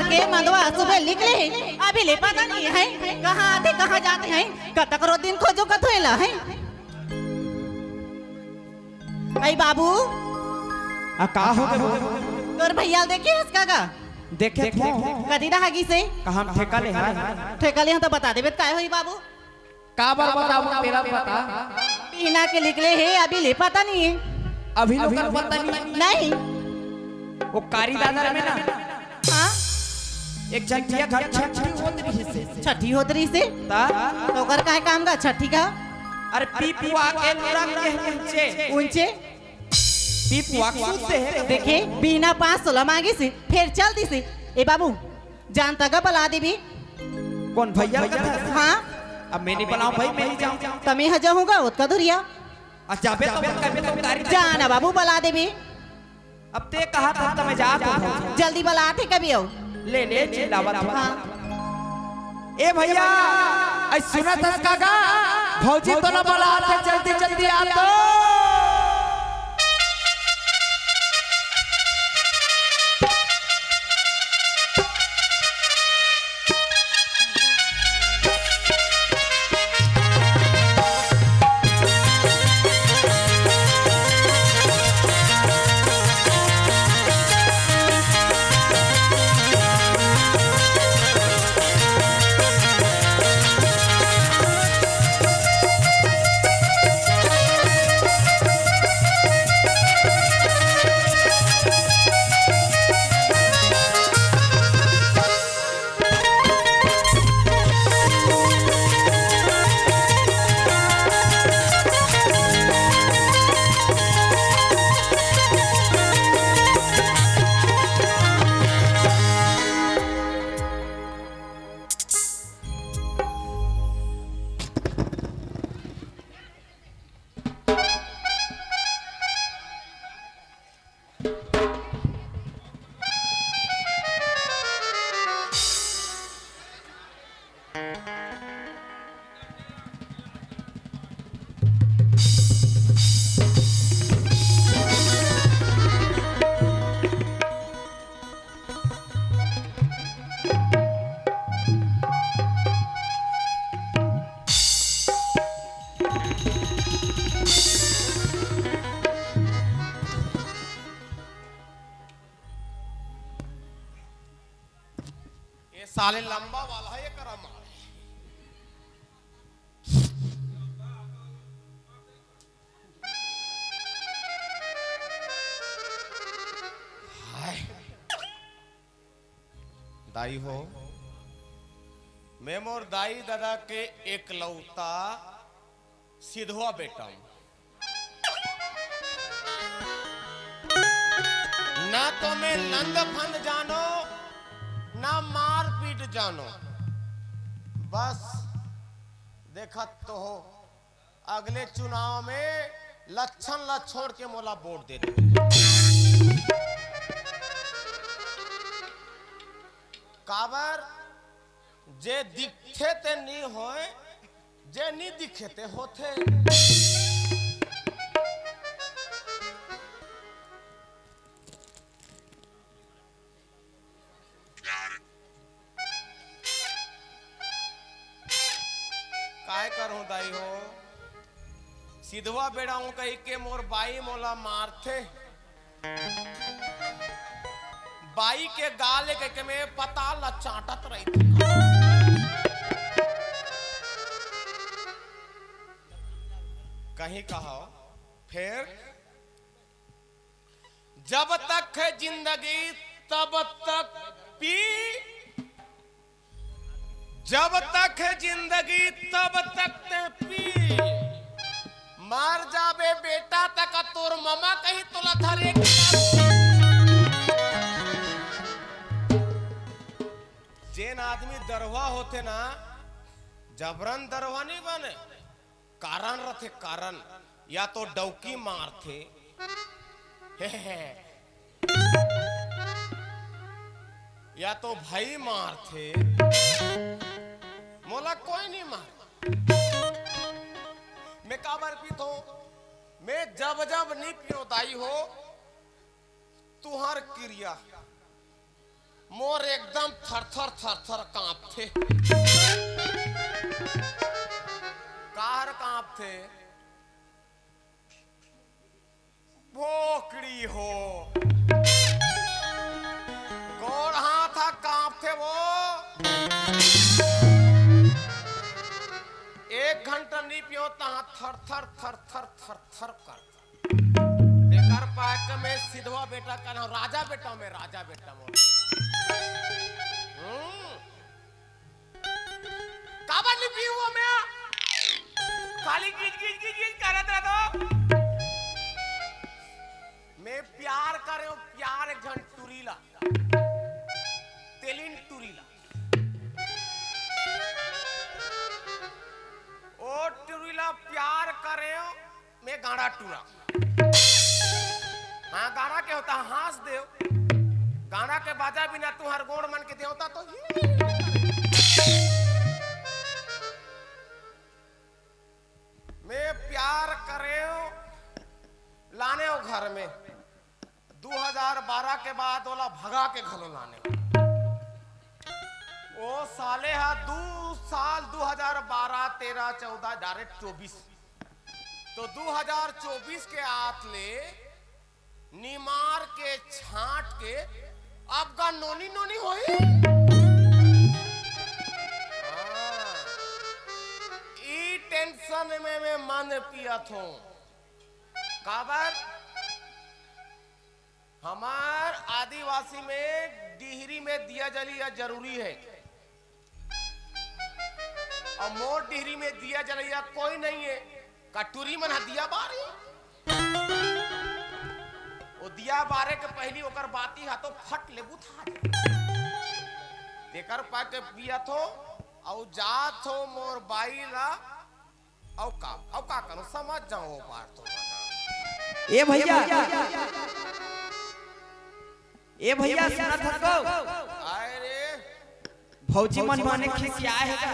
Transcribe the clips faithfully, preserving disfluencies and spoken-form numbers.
के मंदवा सुबह निकले हे, अभी ले पता नहीं हे कहाँ आथे, कहाँ जाथे हे। कतक रो दिन खोजो कथो एला हे। अई बाबू, आ, का हो गे हो? तोर भैया ल देखे हस का गा? देखे थे। कदी रहा गिसे? कहाँ ठेका ले हा? ठेका ले हा तो बता देबे त काय होई बाबू? काबर बताबो तेला बता। बिहना के निकले हे, अभी ले पता नहीं हे। अभी लोगन पता नहीं। नहीं। वो कारी दादा में ना। हाँ? एक झन के घर छठी होत रहिसे। छठी होत रहिसे? ता? तो ओकर काय काम गा छठी का? अरे पीपुआ के लुरा के ऊंचे। ऊंचे? पीपुआ के सूत से हे। देखे, बिहना पाँच सौ ला मांगिसे, फेर चल दिसे। ए बाबू, जानता गा बला देबे। कोन भैया का था? हाँ। अब मैं नहीं बलाऊं भाई, मैं ही जाऊं। त मैं हा जाहूं गा, ओतका दुरिया। अच्छा, जाबे तो कबे तो कारी। जा ना बाबू, बला देबे। अब ते कहा था त मैं जात हूं। जल्दी बलात हे कभी अउ। ले, ले, चिल्लावत हूं। हाँ। ए भैया, अई सुनत हस का गा? भौजी तोला बलात हे, जल्दी, जल्दी आ तो। ये साले लंबा वाला है, ये करा मार। हाय। दाई हो, मैं मोर दाई ददा के एकलौता सिधवा बेटा हूँ। ना तो मैं लंद फंद जानो, ना मारपीट जानो। बस देखत तो हो, अगले चुनाव में लक्षण ला छोड़ के मोला वोट दे दे। काबर जे दिखथे ते नी होय, जे नी दिखे ते होथे। काय करहूं दाई हो, सिधवा बेड़ा हूं कहिके मोर बाई मोला मारथे। बाई के गाल के, के में पताल ला चाटत रहिथे। कहीं कहो फेर, जब तक है जिंदगी तब तक पी, जब तक है जिंदगी तब तक ते पी, मर जाबे बेटा तक तोर ममा कहीं तोला धरे के। जेन आदमी दरवा होथे ना, जबरन दरवा नहीं बने, कारण रथे कारण, या तो डौकी मारथे, हे, हे, हे। या तो भाई मारथे, मोला कोई नहीं मार। मैं काबर पीथो, मैं जब जब नहीं पियो दाई हो, तुहर किरिया, मोर एकदम थरथर थरथर कांपथे। काहर कांपथे? भोकड़ी हो। गोड़ हाथ ह कांपथे वो। एक घंटा नी पियो तहां थरथर थरथर थरथर करथे। तेकर पाके में सिधवा बेटा का नाम, राजा बेटा में, राजा बेटा मोर। हम्म। काबर नी पीहूं मैं? खाली गिज, गिज, गिज, गिज करत रह तो। मैं प्यार करे हूं, प्यार एक झन टुरी ला। तेलिन टुरी ला। ओ टुरी ला प्यार करे हूं, मैं गाड़ा टूरा। हां, गाड़ा के होता हांस देव। गाड़ा के बाजा बिना तुंहर गोड़ मन के देवता तो ही। मैं प्यार करेंव, लानेंव घर में। दू हजार बारह के बाद ओला भगा के घलो लानेंव। ओ साले हा दू साल, दू हजार बारह, तेरह, चौदह, डायरेक्ट चौबीस। तो दू हजार चौबीस के आत ले निमार के छांट के अब गा नोनी नोनी होई। हां, ई टेंशन में मैं मन पियत हूं। काबर? हमार आदिवासी में डिहरी में दिया जली या जरूरी है। अब मोर डिहरी में दिया जलैया कोई नहीं है। कटुरी मन ह दिया बारी। वो दिया बारे के पहली ओकर बाती हा तो फट ले बुता जाए। तेकर पा के पियत हो, अउ जात हो मोर बाई ला। अउ का, अउ का करो, समझ जाओ वो बात तो। ए भैया, ए भैया, सुनत हस को? आय रे। भौजी मन माने खिसिया हे का?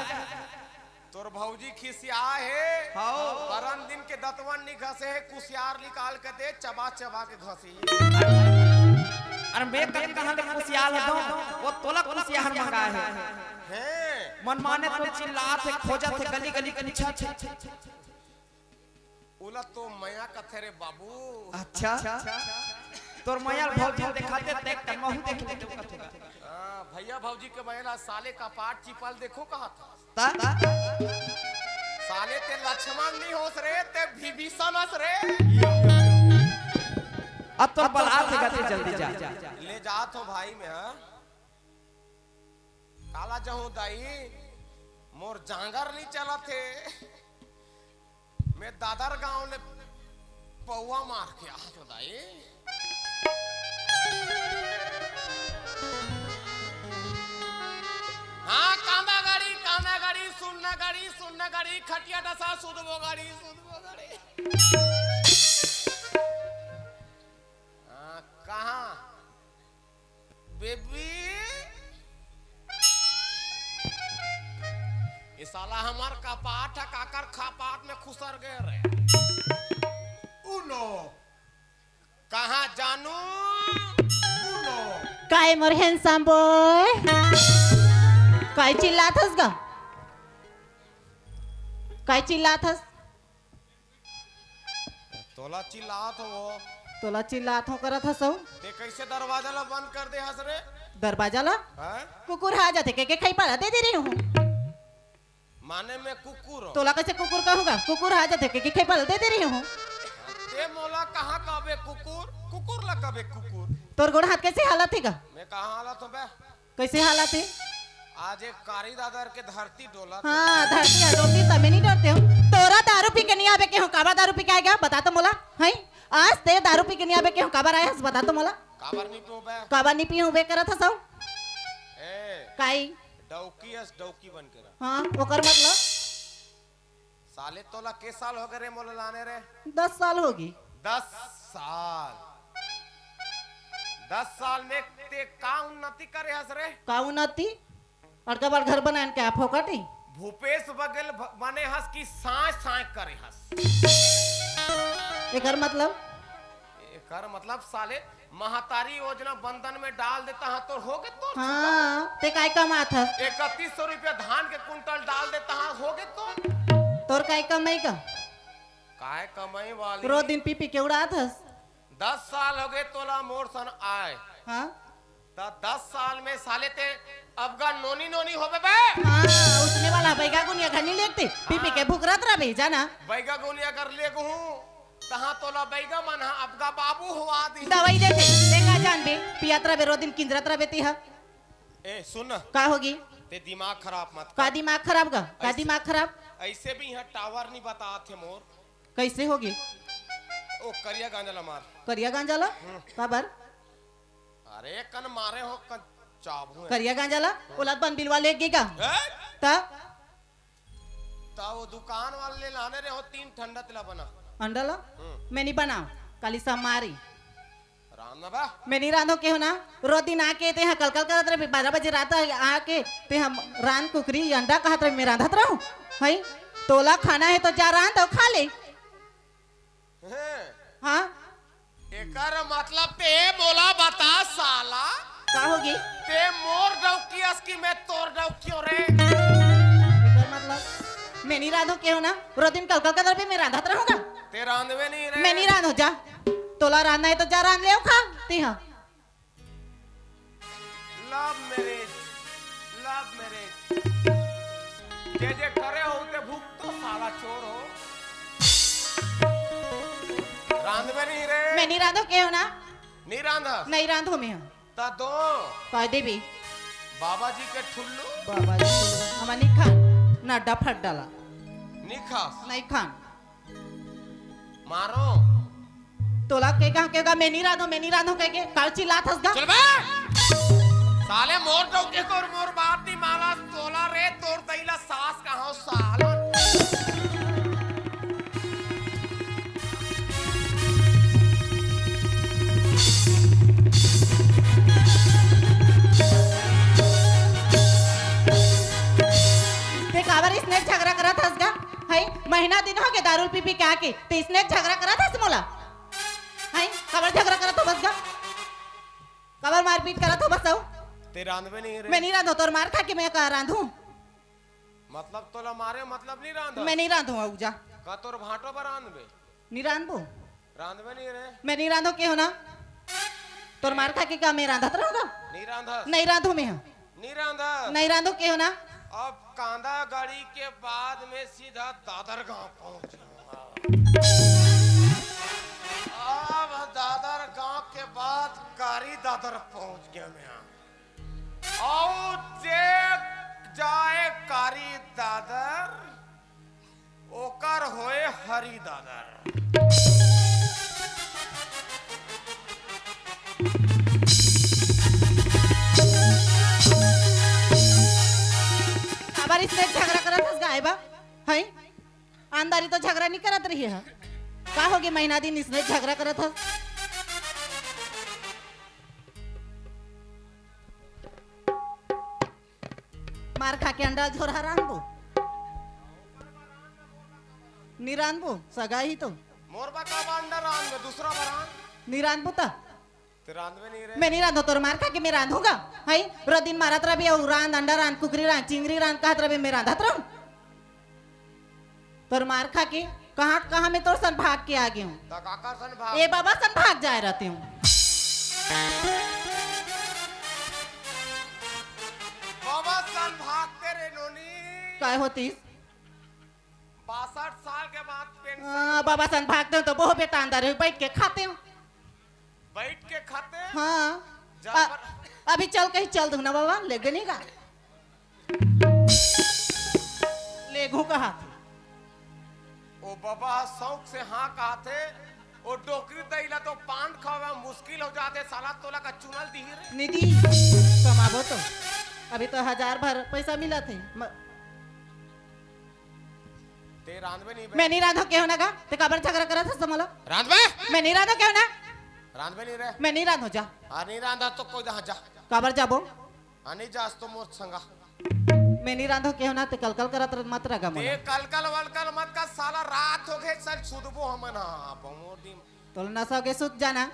तोर भौजी खिसिया हे। हां। परन दिन के दतवन नी घसे हे, कुसियार निकाल के दे, चबा चबा के घसी। अरे मैं कब कहां ले कुसियार हंव? वो तोला कुसियार मंगा हे। हे। मन माने तो चिल्लात हे, खोजत हे, गली गली पूछत हे। ओला तो मया कथे रे बाबू। अच्छा? तोर मया भौजी देखाते देख के महू देख लेते कथे। हां, भैया भौजी के मया ला साले कपाट चिपल देखो कहा था। ता? साले ते लक्ष्मण नहीं होस रे, ते विभीषण हस रे। अब तोर बलात हे गा, जल्दी जा। ले जात हो भाई मैं, हां? काला जहूं दाई, मोर जांगर नहीं चलत हे। मैं दादर गांव ले पौवा मार के आ तो दाई। हां, कांदा गाड़ी, कांदा गाड़ी, सुन्ना गाड़ी, सुन्ना गाड़ी, खटिया डसा, सुधबो गाड़ी, सुधबो गाड़ी। हां, कहां? बेबी, ये साला हमार कपाट ह काकर खपाट में खुसर गए रे। उनो। कहां जानू? उनो। काय मोर handsome boy? काय चिल्लात हस गा? काय चिल्लात हस? तोला चिल्लात हो वो। तोला चिल्लात हो करत हसौ। ते कैसे दरवाजा ला बंद कर दे हस रे? दरवाजा ला? हां? कुकुर हा जाथे के, के खैपा ला दे दे रही हूं। माने मैं कुकुर हूं। तोला कैसे कुकुर कहूंगा? कुकुर हा जाथे के, के खैपा ला दे दे रही हूं। ते मोला कहां कहबे कुकुर? कुकुर ला कहबे कुकुर। तोर गोड़ हाथ कैसे हालत हे गा? मैं कहां हालत हूं बे? कैसे हालत हे? आज एक कारी दादर के धरती डोलत हे। हां, धरती ह डोलती, तमे नहीं डरते हो। तोरा दारू पी के नहीं आबे के हो, काबर दारू पी के आय गा? बता तो मोला, हैं? आज ते दारू पी के नहीं आबे के हो, काबर आय हस? बता तो मोला। काबर नहीं पीऊं बे? काबर नहीं पीऊं बे करत हसौ? ए, काई? डौकी अस डौकी बन के रह। हां, ओकर मतलब? साले तोला के साल हो गए रे मोला लाने रे? दस साल होगी। दस साल। दस साल में ते का उन्नति करे हस रे? का उन्नति? अड़का बड़ घर बनायन के आप हो काटी? भूपेश बघेल भ-, बने हस कि सांय सांय करे हस? एकर मतलब? एक कर मतलब साले, महतारी योजना बंधन में डाल देता हा, तोर होगे तोर छुट्टा। हाँ, ते काय कमात हस? इकतीस सौ रुपया धान के कुंटल डाल देता हा, होगे तोर। तोर काय कमाई का? काय कमाई वाली? रोज दिन पी पी के उड़ात हस। दस साल होगे तोला मोर सन आय। हाँ? त दस साल में साले ते अबगा नोनी नोनी होबे बे। हाँ, उसने वाला बैगा गुनिया घनी लेगते, पी पी के हाँ। भुकरत रबे, जाना। बैगा गुनिया कर लेगहूँ, तहाँ तोला बैगा मन हा अबगा बाबू होवा दी। दवाई देते, ते का जानबे, पियत रबे, रोज दिन किंजरत रबे तिहा। ए, सुन ना। का होगे? ते दिमाग खराब मत का कर। दिमाग खराब का? का ऐसे दिमाग खराब? ऐसे भी यहाँ टावर नहीं बतात हे मोर। कैसे होगे? ओ, करिया गांजा ला मार। करिया गांजा ला? हम्म। काबर? अरे, कन मारे हो, कन चाबू है। करिया गांजा ला? ओला बन बिलवा लेगे का? हैं? त? त वो दुकान वाले ले लाने रहे हो तीन ठंडा तेला बना। अंडा ला? हम्म। मैं नहीं बनाओ, काली सब मारी। रांध ना बा। मैं नहीं रांधो के हो ना, रोज दिन आके ते यहाँ कलकल करत रहे, बारह बजे रात आके ते हम रांध कुकरी अंडा कहत रहे, मैं रांधत रहूं? हई, तोला खाना है तो जा रांध अउ खा ले। हैं? हाँ? एकर मतलब ते मोला बता साला। का होगे? ते मोर डौकी अस कि मैं तोर डौकी हो रे? एकर मतलब, मैं नहीं रांधो के हो ना, रोज दिन कलकल करत रहे, मैं रांधत रहूं का? ते रांधबे नहीं रे। मैं नहीं रांधो, जा। तोला रांधना है तो जा रांध ले अउ खा, तिहा। लव मैरिज, लव मैरिज। जे जे करे हो ते भूख तो साला चोर हो। रांधबे नहीं रे। मैं नहीं रांधो के हो ना। नहीं रांधा। नहीं रांधो मैं। ता दो। कह देबे। बाबा जी के ठुल्लू। बाबा जी के ठुल्लू। हम नहीं खान। ना डफर डाला। नहीं खास। नहीं खान। मारो। तोला के कहा के गा, मैं नहीं रांधो, मैं नहीं रांधो कह के, काल चिल्लात हस गा। चल बे। साले मोर डौकी तोर मोर बात नहीं माला, तोला रे, तोर दईला सास कहो साला। ते काबर इसने झगड़ा करत हस गा? हई, महीना दिन होगे दारू पी पी के आके, ते इसने झगड़ा करत हस मोला? हई, काबर झगड़ा करत हो बस गा? काबर मारपीट करत हो बस अउ? ते रांधबे नहीं रे। मैं नहीं रांधो, तोर मार खा के मैं का रांधू? मतलब तोला मारे मतलब नहीं रांधा? मैं नहीं रांधो अउ जा। का तोर भांटो पर रांधबे? नहीं रांधबो। रांधबे नहीं रे। मैं नहीं रांधो के हो ना? तोर मार खा के का मैं रांधत रहूंगा? नहीं रांधा। नहीं रांधो मैं। नहीं रांधा। नहीं रांधो के हो ना? अब कांदा गड़ी के बाद में सीधा दादर गांव पहुंच गया। अब दादर गांव के बाद कारी दादर पहुंच गया मैं। और जे जाए कारी दादर, ओकर होए हरी दादर। काबर इसने झगड़ा करत हस गाय बा? हई? आंधारी तो झगड़ा नहीं करत रही है। का होगे महीना दिन इसने झगड़ा करत हस? मार खा के अंडा झोरहा रांधबो। नी रांधबो, सगा ही तो। मोर बा का बा अंडा रांध, दूसरा बा रांध। नी रांधबो त? ते रांधबे नहीं रे। मैं नहीं रांधो, तोर मार खा के मैं रांधूंगा। हई, रोज दिन मारत रबे, अउ रांध, अंडा रांध, कुकरी रांध, चिंगरी रांध, कहत रबे, मैं रांधत रहूं। तोर मार खा के कहाँ, कहाँ मैं तोर सन भाग के आ गई हूँ। त काकर सन भाग? ए बाबा सन भाग जाए रहती हूँ। बाबा सन भागते रे नोनी। काय होतीस? बासठ साल के बाद पेंशन। हाँ, बाबा सन भागते हो तो बहु बेटा अंदर है, बैठ के खाते हो। बैठ के खाते? हाँ। जा अ-, पर अभी चल कहीं चल दूँ ना बाबा, ले गनी का? लेगू कहा थे। ओ बाबा, शौक से हाँ कहा थे। ओ डोकरी दईला तो पान खावे मुश्किल हो जाते, साला तोला का चुनल दी रे। निधि, कमाबो तो। अभी तो हजार भर पैसा मिला थे। म- ते रांधबे नहीं बे। मैं नहीं रांधो के हो ना का? ते काबर झगड़ा करत हस मोला? रांधबे? मैं नहीं रांधो के हो ना? रांधबे नहीं रे। मैं नहीं रांधो जा। हाँ, नहीं रांधा तो कोई दहा जा। काबर जाबो? हाँ, नहीं जास तो मोर संगा। मैं नहीं रांधो के हो ना, ते कलकल करत रह, मत रगा मोला। ते कलकल वलकल मत का साला, रात हो गए, चल सुतबो हमन, हाँ, बमोर दिन। तोला नसा होगे, सुत जाना।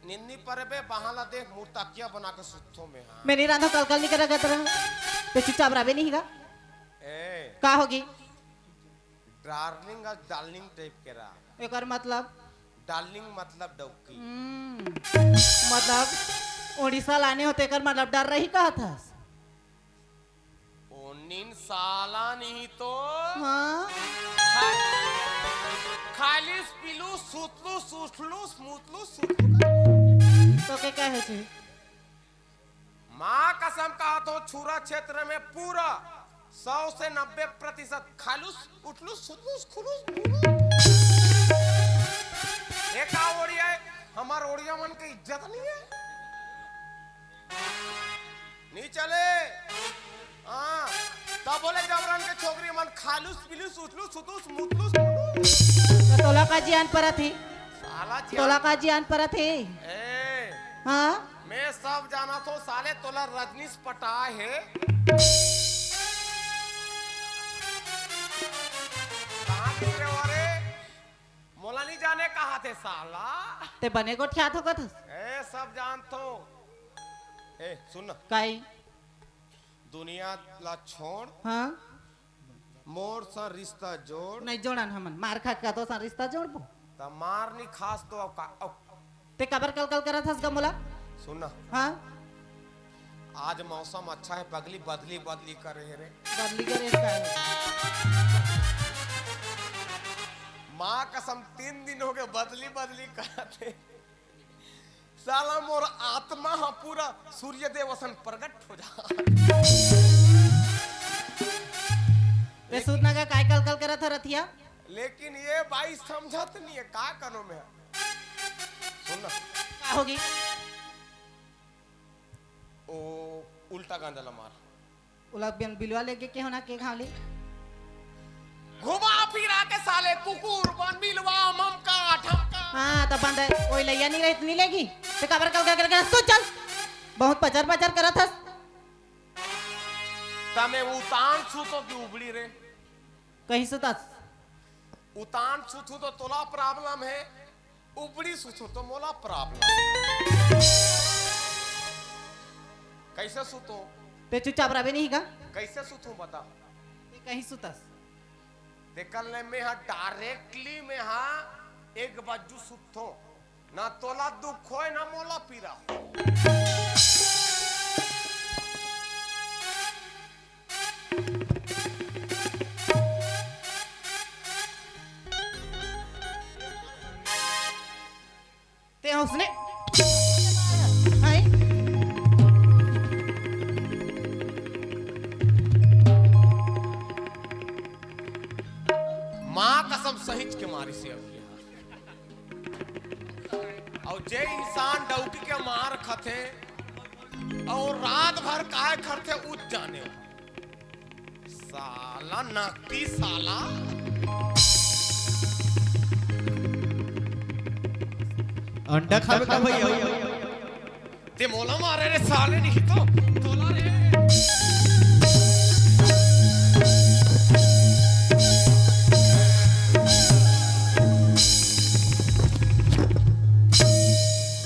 निन्नी परबे, बहाना दे, मुंह तकिया बना के सुतथो में, हाँ। मैं नहीं रांधो, कल कल नहीं करा गया तेरा। ते चुपचाप रहे नहीं गा। ए। का होगे? डार्लिंग अउ डार्लिंग टाइप के रहा। एकर मतलब? डार्लिंग मतलब डौकी। हम्म, मतलब उड़ीसा लाने होते, एकर मतलब डर रही कहत हस? ओ नीन साला नहीं तो। हाँ? खा-, खालिस पीलूस, सुतलूस, उठलूस, मुतलूस, सुतलूस। तोके का हे जी? माँ कसम कहत हों, छुरा क्षेत्र में पूरा सौ से नब्बे प्रतिशत खालूस, उठलूस, सुतलूस, खुलूस, मुलूस। ये का ओड़िया हे? हमार ओड़िया मन के इज्जत नहीं हे। नहीं चले। हाँ, तब बोले जबरन के छोकरी मन खालूस, पीलूस, उठलूस, सुतलूस, मुतलूस, मुलूस। त तोला का जियान परत हे? साला जियान तोला का जियान परत हे? ए, हाँ? मैं सब जानत हों साले, तोला रजनीश पटाय हे। कहाँ गिस रे वो रे? मोला नहीं जाने कहाँ थे साला। ते बने गोठियात हों कथस। ए, सब जानत हों। ए, सुन ना। काई? दुनिया ला छोड़। हाँ? मोर सा रिश्ता जोड़। नहीं जोड़न हमन, मार खा के तो सा रिश्ता जोड़बो। त मार नहीं खास तो अब का, अब ते काबर कल कल करत हस गा मोला? सुन ना। हाँ? आज मौसम अच्छा हे, पगली बदली बदली करे हे रे। बदली करे हे का? माँ कसम तीन दिन होगे बदली बदली करत हे। साला मोर आत्मा ह पूरा सूर्यदेव असन प्रगट हो जा। ते सुत ना गा, काय कल कल करत ह रतिया? लेकिन ये बाई समझत नहीं हे, का करो मैं? सुन ना। का होगे? ओ उल्टा गांजा ला मार। ओला बिन बिलवा लेगे के होना के घाव ले। घुमा फिरा के साले कुकुर बन बिलवा ममका ढाका। हाँ, त बंद हे। ओई लइया नहीं रहित, नहीं लेगी। ते काबर कल कल कल कल सुत चल। बहुत पचर पचर करत हस। त मैं उतान सुतों कि उबड़ी रे? कहीं सुतस? उतान सुतहूं तो तोला problem हे, उबड़ी सुतहूं तो मोला problem। कैसे सुतों? ते चुपचाप रहे नहीं का? कैसे सुतहूं बता? ते कहीं सुतस? ते कल ले मैं हा directly मैं हा एक बाजू सुतथों। ना तोला दुख होय, ना मोला पीरा होय। ते उसने, हाय। माँ कसम सहिच के मारिस हे अभी। अउ जे इंसान डौकी के मार खाथे अउ रात भर काय करथे, उ जाने। साला नकटी साला। अंडा खावे का भैया? ते मोला मारे रे साले, नहीं तो तोला रे।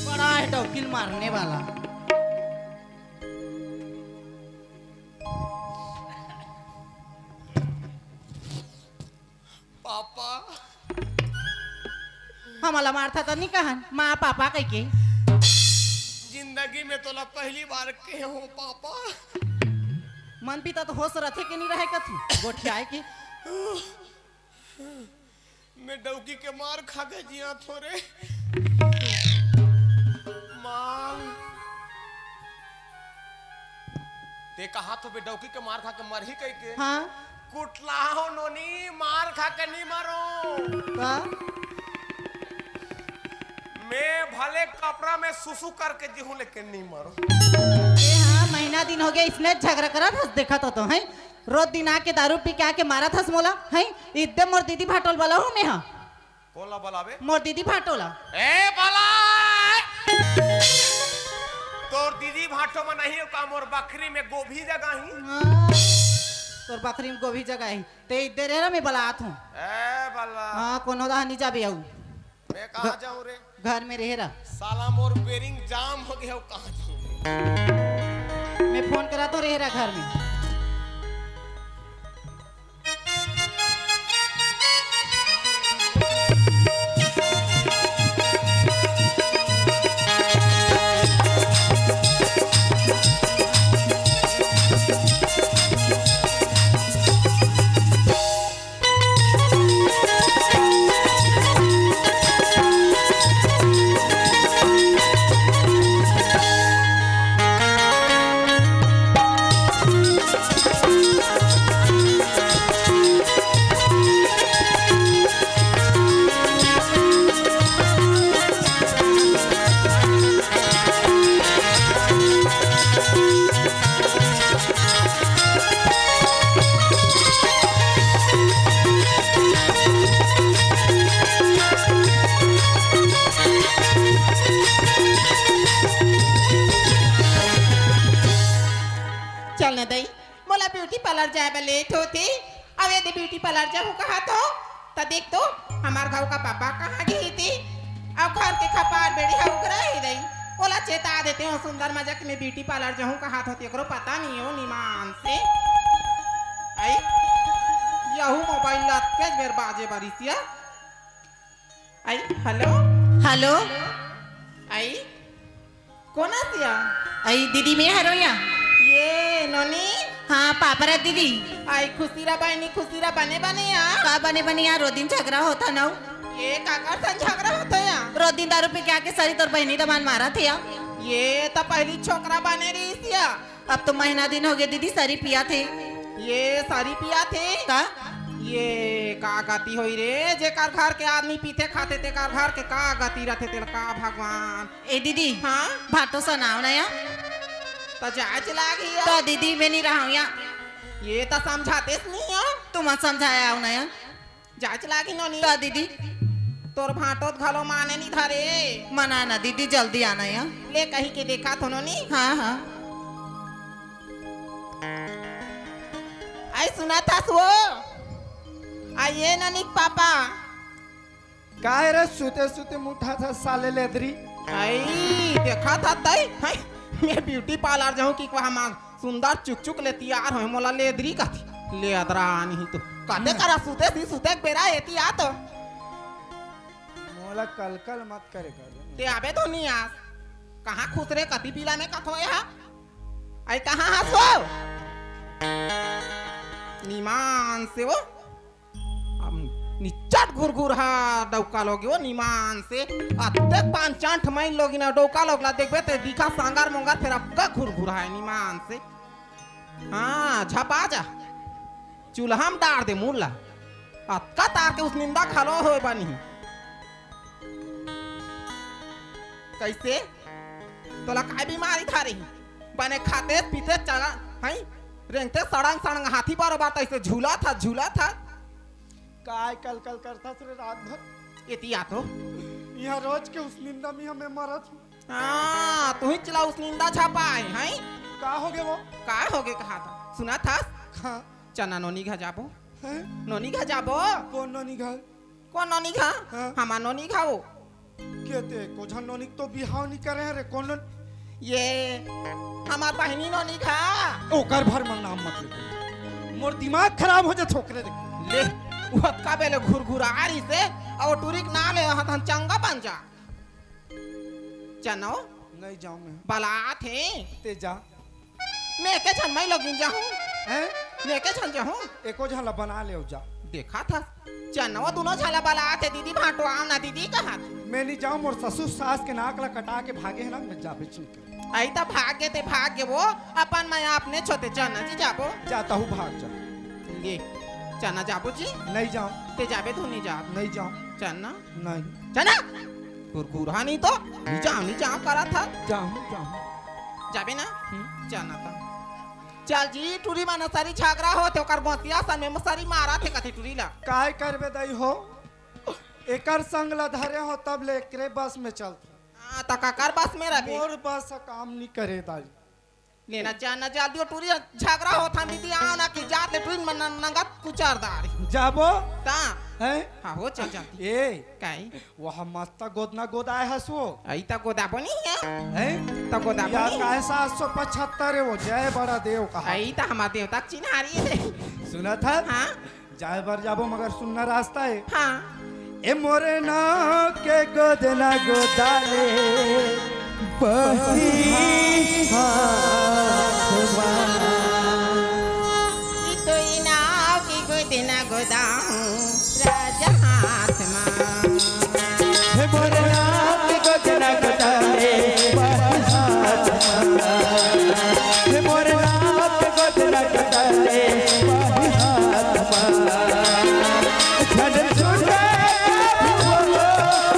बड़ा है डौकिन मारने वाला। पापा। हमला मारथा त नहीं कहन, माँ पापा कह के। जिंदगी में तोला पहली बार कहे हों पापा। मन पिता तो होश रथे के नहीं रहे कथू, गोठियाए के। मैं डौकी के मार खा के जियाथों रे। माँ। ते कहाथो बे डौकी के मार खा के मरही कह के? हाँ। कुटलाओ नोनी, मार खा के नहीं मरों। का? मैं भले कपड़ा में सुसु करके जीहूं, लेकिन नहीं मरों। ए हाँ, महीना दिन होगे इसने झगड़ा करत हस, देखत हों तो, हैं? रोज दिन आके दारू पी के आके मारत हस मोला, हैं? इद्दे मोर दीदी भाटो ल बलाहूं मैं हा। कोन ला बलाबे? मोर दीदी भाटो ला। ए बला! तोर दीदी भाटो में नहीं हो का, मोर बखरी में गोभी जगाही। हाँ, तोर बखरी में गोभी जगाही। ते इद्दे रहे, मैं बलात हों। ए बला। हाँ, कोनो दहा नहीं जाबे अउ। मैं कहाँ जाऊँ रे? घर में रहे रहा। साला मोर बेरिंग जाम हो गया, कहाँ जाऊँ? मैं फोन करा तो रहे रहा घर में। चल न दई, मोला ब्यूटी पार्लर जाए बर लेट होथे। अब यदि ब्यूटी पार्लर जाहूँ कहा तो, त देख तो, हमार घाव का पापा कहाँ गे हे ते? अब घर के खपार बेड़ी ह उघरा ही रही। ओला चेता देते हो सुंदर मजा कि मैं ब्यूटी पार्लर जाहूँ कहा तो, तेकरो पता नहीं हो निमान से। आई, यहू मोबाइल लतके बेर बाजे बरिसिया। आई, हेलो। हेलो। आई, कोन आसिया? आई दीदी, मैं हरो या। ये नोनी? हाँ, पापरा दीदी। आई खुशी रा बहनी, खुशी रा, बने बने या। का बने बने या? रोज दिन झगरा होता ना। ये काकर सन झगरा होता या? रोज दिन दारू पी के आके सरी तोर बहनी दमान मारा थे या। ये तो पहली छोकरा बने रही सिया। अब तो महीना दिन हो गए दीदी, सरी पिया थे। ये सरी पिया थे? का? ये का गति होई रे, जेकर घर के आदमी पीथे खाथे तेकर घर के का गति रथे तेला का भगवान। ए दीदी, हाँ? भाटो सनाव ना या। त जाए चला गई या। त दीदी, मैं नहीं रहा हूँ या। ये त समझातेस नहीं हो। तुम समझाया हो ना या। जाच लागी नोनी। त दीदी। तोर भांटोत घलो माने नी धरे। मना ना दीदी, जल्दी आना या। ले कही के देखा थो नोनी। हाँ, हाँ। आई सुना था सो। आ ये नोनी के पापा। काय रे सुते सुते मुठा था साले लेदरी। आई देखा था तई। हाय, मैं ब्यूटी पार्लर जाऊं कि वहां मांग सुंदर चुकचुक ले तैयार होय, मोला लेदरी कथे। लेदरा नहीं तो। कते करा सुते सी, सुते के बेरा एती आ तो। मोला कल कल मत करे कर। ते आबे धोनी आस। कहाँ खुसरे कति पीला में कथो हा? आई कहाँ हस वो? निमान से वो। अब निचट घुरघुरहा डौका लोगे वो निमान से। अतेक पान चांठ माइन लोगी ना डौका लोग ला देखबे ते दिखा सांगर मोंगर फेर अबका घुरघुरहा है निमान से। हाँ, झपा जा। चूल्हा में डार दे मुड़ ला। अतका तार के उस निंदा घलो होय बनी। कैसे? तोला काय बीमारी था रही? बने खाते पीते चला, हैं? रेंगते सड़ंग सड़ंग हाथी बरोबर तैसे झूला था, झूला था। काय कल कल करता रे रात भर? एती आ तो। यहाँ रोज के उस निंदा में हमें मरत हूँ। हाँ, तू ही चला उस निंदा छापा है, हैं? का हो गए वो? का हो गए कहा था? सुना था? हाँ। चना नोनी घर जाबो? हैं? नोनी घर जाबो? कौन नोनी घर? कौन नोनी घर? हाँ। हमार नोनी घर वो। के ते को झन नोनी तो बिहाव नहीं करे रे, कौन नोनी? ये हमार बहनी नोनी घर। ओकर भर मन नाम मत ले। मोर दिमाग खराब हो जा छोकरे देख। ले, वो अतका बेले घुरघुरा रही से, और टूरी के नाम ले वहाँ तन चंगा बन जा। चनो? नहीं जाऊँ मैं। बलात है। ते जा। मैं के झन मई लोगिन जाहूँ। हैं? मैं के झन जाहूँ। एको झन ला बना ले जा। देखा था। चनो दोनों झला बलात है, दीदी भांटो आओ ना दीदी कहा था। मैं नहीं जाऊँ, मोर ससुर सास के नाक ला कटा के भागे है ना, मैं जाबे चिंता। आई त भाग गे ते भाग गे वो, अपन मैं आपने छोते चना जी जाबो। जाता हूँ, भाग जा। ये चना जाबो जी? नहीं जाऊँ। ते जाबे तू नहीं जा। नहीं जाऊँ। चना? नहीं। चना? कुरकुरा नहीं तो? नहीं जाऊँ, नहीं जाऊँ करा था। जाऊँ, जाऊँ। जाबे ना? हम्म। चना था। चल जी, टूरी माना सारी झगड़ा हो, ते ओकर गोतिया सन में मसारी मारा थे कथे टूरी ला। काय करबे दाई हो? एकर संग ला धरे हो तब ले एकरे बस में चलत। हाँ, त काकर बस में रबे? मोर बस काम नहीं करे दाई। लेना जाना जल्दी ओ टूरी झगड़ा होत हन दीदी, आओ ना कि जात ले टूरी मन नंगत कुचार दारी। जाबो? ता? हैं? हाँ, हो चल जाती। ए, काई? वह मस्त गोदना गोदाए हस वो। आई त गोदा बनी है। हैं? त गोदा या बनी। कैसा आठ सौ पचहत्तर है वो, जय बड़ा देव कहा। आई त हमार देवता के चिन्हारी है। सुनत हस? हाँ। जाए बर जाबो मगर सुन्ना रास्ता है। हाँ। ए मोरे नाव के गोदना गोदाले बही हाथ मा। ई तो ई नाव के गोदना गोदाहूँ राजा हाथ मा। हे मोरे नाव के गोदना गोदाले बही हाथ मा। हे मोरे नाव के गोदना गोदाले बही हाथ मा। झन छूटे कभू,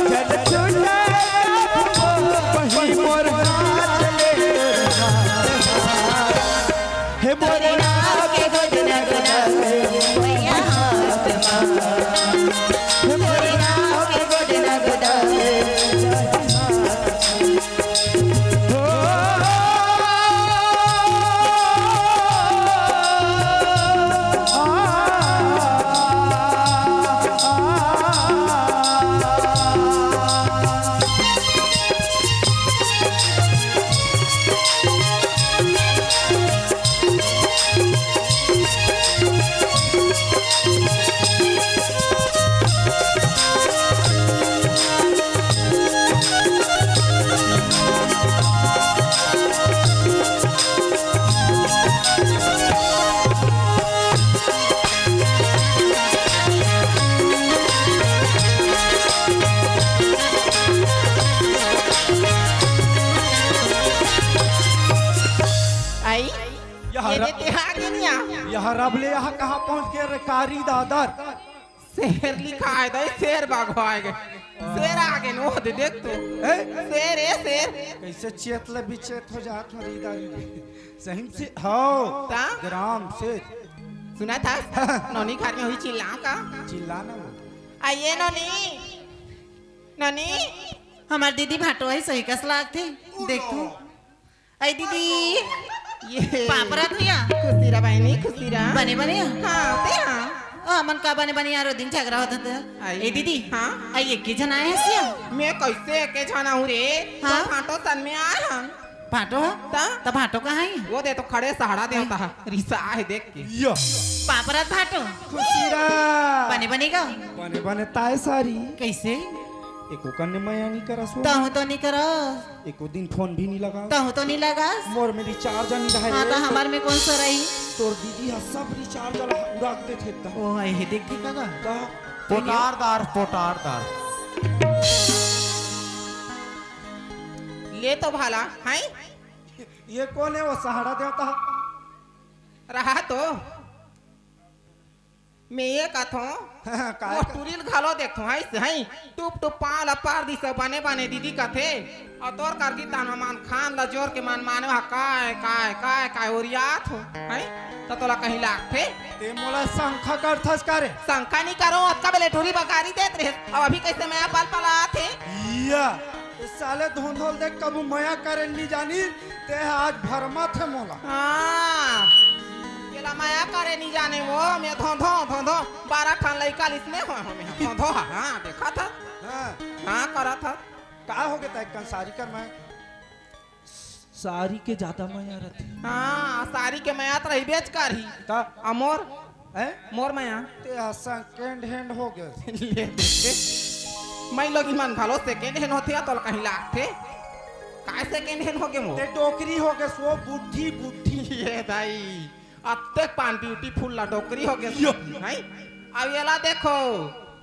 झन छूटे कभू, बही मोर हाथ ले। हे मोरे नाव के गोदना गोदाले बही हाथ मा। हे मोरे नाव के गोदना गोदाले बही हाथ मा। आई, यह ये र-, देते आगे नहीं आ। यह रब ले यहाँ कहाँ पहुँच गए रे कारी दादर? शेर लिखा है दई, शेर बाघ आए गए। शेर आगे नो दे देख तू। ए? शेर ए शेर। कैसे चेत ले बिचेत हो जात हो री दारी रे। सही से हो। ता? ग्राम से। सुनत हस? नोनी घर में हुई चिल्ला का? चिल्ला ना वो। आइए नोनी। नोनी। हमार दीदी भाटो है, सही कस लागथे। देख तू। आई दीदी। ये। पाँव परत हँव। खुशी रह बहिनी, खुशी रह। बने बने? हाँ, ते हाँ। ओ, हमन का बने बने यार, ओ दिन झगरा होत हे। आई। ए दीदी। हाँ? आई एके झन आए हस या? मैं कैसे एके झन आहूँ रे? हाँ? तो भाटो सन में आए हन। भाटो? ता? त भाटो कहाँ है? वो दे तो खड़े सहारा देवता है। रिसा है देख के। यो। पाँव परत भाटो। खुशी रह। बने बने का? बने बने ताय सारी। कैसे? एको कन्ने मया नहीं करस वो। तहूँ तो नहीं करस। एको दिन फोन भी नहीं लगा। तहूँ तो नहीं लगास। मोर में रिचार्ज नहीं रहे हाँ, रे। तो हमार में कौन सा रही? तोर दीदी हा सब रिचार्ज ला उड़ा के देथे एकदम। ओ, हे देख के काका। का? पोटारदार, पोटारदार। ले तो भाला, हैं? ये कौन है वो सहारा देवता? रहा तो। मैं ये कथों, हाँ, काय वो का? टुरी ल घलो देखथों, हाय से, हाय, टुप टुप पाँव ला पार दिस, बने बने दीदी कथे, अउ तोर करकी तन मन खान ला जोर के मन माने हा, काय, काय, काय, काय ओरियात हो, हाय, त तोला कहीं लागथे? ते मोला शंका करथस का रे? शंका नहीं करो, अतका बेले टुरी बकारी देत रहे, अब अभी कैसे मया पल पल आथे? या, साले धोंधोल देख कभू मया करे नहीं जानी, ते आज भरमाथे मोला। हाँ, तेला मया करे नहीं जाने वो, मैं धोंधो, धोंधो, बारह ठन लइका लिसने हो, हो, मैं धोंधो, हाँ, हाँ, देखा था। हाँ। हाँ, करा था। का हो गया था, एक कन सारी कर मैं? सारी के ज्यादा मया रथे। हाँ, सारी के मया त रहिबेच करही। का? अ मोर? हैं? मोर मया। ते हा second hand हो गए। ले देखे। मैं लोग मन घलो second hand होथे या तोला कहीं लागथे? काय second hand हो गए मोर? ते डोकरी हो गए सो बुढ़ी, बुढ़ी। ये दाई, अत्ते पान beautiful ला डोकरी हो गए यो। हैं? अब येला देखो,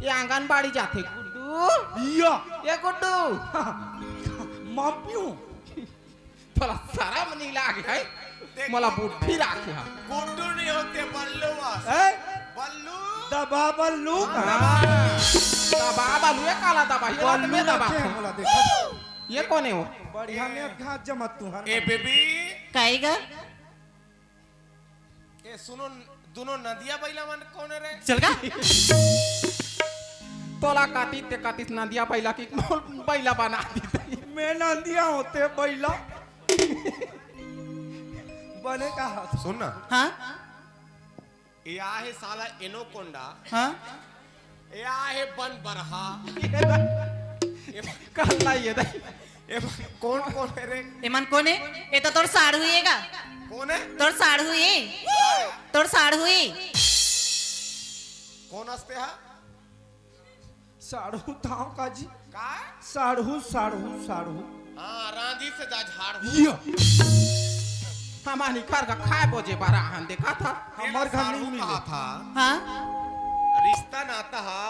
ये आंगनबाड़ी जाथे गुड्डू। यो। ये गुड्डू। मापियो। तोला शरम नहीं लागे है? देख, मोला बुद्धि राखे हा। गुड्डू नहीं होते, बल्लू बस। हैं? बल्लू। दबा बल्लू। हाँ, दबा बल्लू, ये काला दबा, ये बल्लू में दबा। रखे हैं, मोला देखा। ये कौन है वो? बढ़िया में घात जमत तू हर ए बेबी। काई गा? ए, सुनो, दोनों नदिया बैला मन कौन रे? चल का? तोला काती ते कातीस नदिया बैला की बैला बना दी। मैं नदिया होते बैला। बने का हाथ। सुन ना। हाँ? ये आहे साला एनोकोंडा। हाँ? ए आहे बन बरहा। ये दे। ए, कल्ला ये दे। ए, कौन, कौन है रे? एमन कोन हे? ए तो तोर साढ़ू ही हे गा। कौन है? तोर साढ़ू ही। तोर साढ़ू ही। कौन हंसते हा? साढ़ू ताव का जी? का? साढ़ू, साढ़ू, साढ़ू। हाँ, रांधी से जा झाड़ू। यो। हमारी घर का खाए बोजे बारा हम देखा था। तेरा हमर घर साढ़ू नहीं मिले। कहा था। हाँ? रिश्ता नाता हा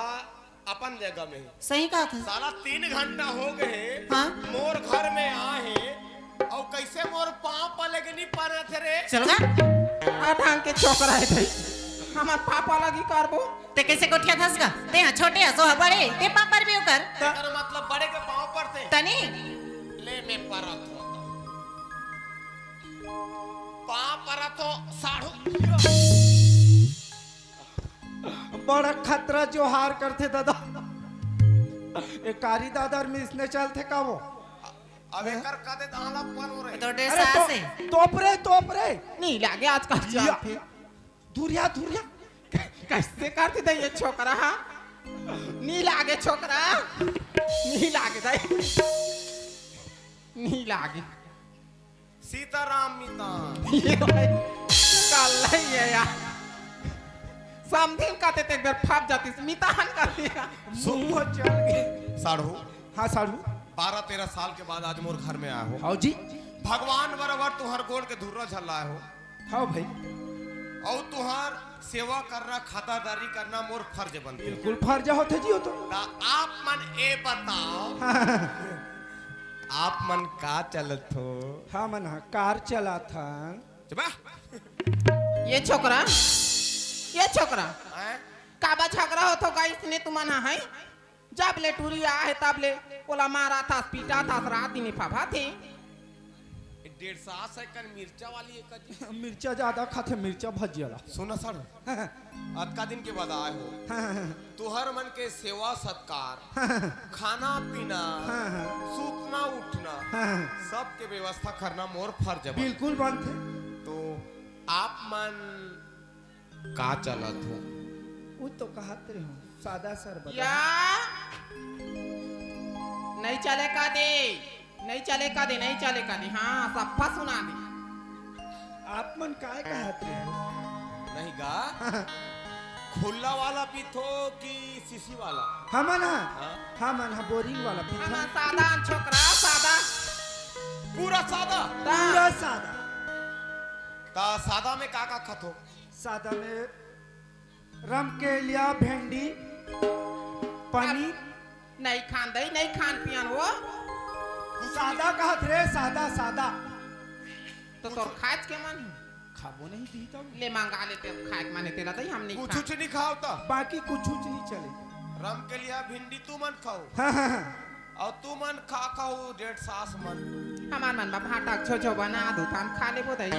अपन जगह में। सही कहा था। साला तीन घंटा हो गए। हाँ? मोर घर में आए हे, अउ कैसे मोर पाँव पले के नहीं पाना थे रे? चल गा। आ ढंग के छोकरा है भाई। हमार पापा लगी करबो। ते कैसे गोठिया थस गा? ते हाँ छोटे हसो हा बड़े, ते पापर भी ओकर। एकर मतलब बड़े के पाँव पड़ते। तनी। ले मैं परत हो। पाँव परत हो, साढ़ू। बड़ा खतरा जोहार करथे दादा। ए कारी दादा अउ मिसने चलथे का वो? अब एकर कदे दाला पन हो रहे। तो अरे डेढ़ साल तो, से। तोप रे, तोप रे। नहीं लागे आजकल या। चलथे। दूरिया, दूरिया। कैसे करथे दे ये छोकरा, हाँ? नहीं लागे छोकरा। नहीं लागे दे। नहीं लागे। सीताराम मितान। ये भाई, काला ही है यार। समधिन कहते ते एक बार फाप जातीस, मितान कहते हैं। सुबह चल गए। साढ़ू। हाँ, साढ़ू। बारह तेरह साल के बाद आज मोर घर में आए हो। हाँ जी। भगवान बराबर तुम्हार गोड़ के धुर्रा झल्लाए हो। हाँ भाई। अउ तुम्हार सेवा करना, खातादारी करना मोर फर्ज बनथे। बिल्कुल फर्ज होथे जी, वो तो। ता आप मन ए बताओ, हाँ। आप मन का चलत हो? हाँ मन, हाँ, कार चलाथन। चुप बा। ये छोकरा, ये छोकरा, हैं? काबा झगड़ा होथो का इसने तुमन हा, हैं? जब ले टूरी आ हे, तब ले ओला मारा थास, पीटा थास, रात दिन फफा थे। डेढ़ सौ से कन मिर्चा वाली एक जी। मिर्चा ज्यादा खाथे, मिर्चा भजिया ला। सुना सर, अतका दिन के बाद आए हो। तुहर मन के सेवा सत्कार, खाना पीना, हाँ, हाँ। सूतना उठना, हाँ, हाँ। सबके व्यवस्था करना मोर फर्ज बा। बिल्कुल बनथे। तो आप मन का चलत हो? वो तो कहत रहे हो, सादा सर बता। या? नहीं चले का दे, नहीं चले का दे, नहीं चले का दे। हाँ, सफा सुना दे। आप मन काय कहत रहे हो? नहीं गा। खुल्ला वाला पीथो कि सीसी वाला? हमन हा? हाँ। हमन हा बोरिंग वाला पीथन। हमन सादा छोकरा, सादा। पूरा सादा? पूरा सादा। ता सादा में का का खाथो? सादा में रमकेलिया, भेंडी, पनीर। नहीं खान दई, नहीं खान पियन वो। सादा कहत रे, सादा, सादा। तो तोर खाच के मन हे? खाबो नहीं दी तब। ले मंगा लेते, खाए के माने तेला दई, हम नहीं कुछ खा। कुछ नहीं खाओ ता? बाकी कुछ कुछ नहीं चले। रमकेलिया, भिंडी तू मन खाओ। हाँ, हाँ, हाँ। अउ तू मन खा खाओ डेढ़ सास मन। हमार मन बा भाटा छो छो बना दो तान खा लेबो दई।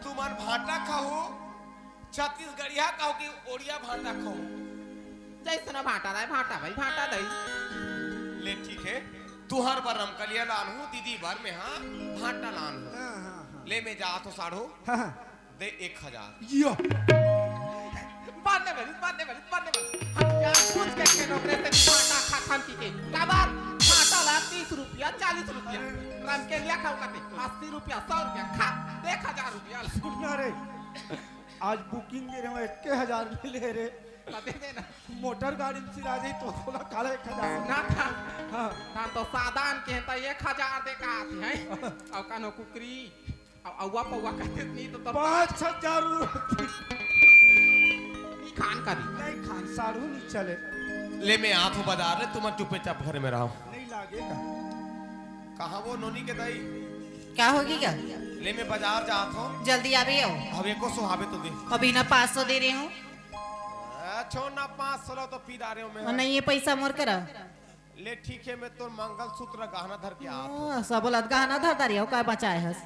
तू मन भाटा खाओ, छत्तीसगढ़िया खाओ कि ओड़िया भाटा खाओ? जैसना भाटा रहे, भाटा भाई, भाटा दई। ले ठीक है, तुहर बर रमकलिया लान हूँ, दीदी बर में हाँ भाटा लान हूँ। हाँ, हाँ, हाँ। ले मैं जात हूँ साढ़ू, हाँ, हाँ। दे एक हजार। यो। बांधे बनी, बांधे बनी, बांधे बनी। हम जान बूझ के के नौकरे से भाटा खा खान की के। काबर? भाटा ला तीस रुपया, चालीस रुपया। रमकेलिया खाओ काटे, अस्सी रुपया, सौ रुपया, खा, दे एक हजार रुपया। सुन ना रे, आज booking दे रहे हो, एक हजार मिले रे। तो दे देना। मोटर गाड़ी में सिरा जाई तो ओला काला एक हजार। ना था। हाँ। ना तो सादान के तो एक हजार दे का आती है। और कानो कुकरी। अउ अउवा पउवा कहते नहीं तो तब पाँच हजार रुपये। नहीं खान का दी। नहीं खान, साढ़ू नहीं चले। ले मैं आत हूँ बाजार ले, तुम चुपे चाप घर में रहो। नहीं लागेगा। कहाँ वो नोनी के दाई? क्या होगी क्या? ले मैं बाजार जात हूँ। जल्दी आ रही हो। अब एको सौ आवे तो दे। अभी ना पाँच सौ दे रही हूँ। आ, छोड़ ना, पाँच सौ ला तो पी डारे हूँ मैं। और नहीं, ये पैसा मोर करा। ले ठीक है, मैं तोर मंगलसूत्र गहना धर के आत हूँ। हाँ, सब बोलत गहना धर धर हो, का बचाए हस?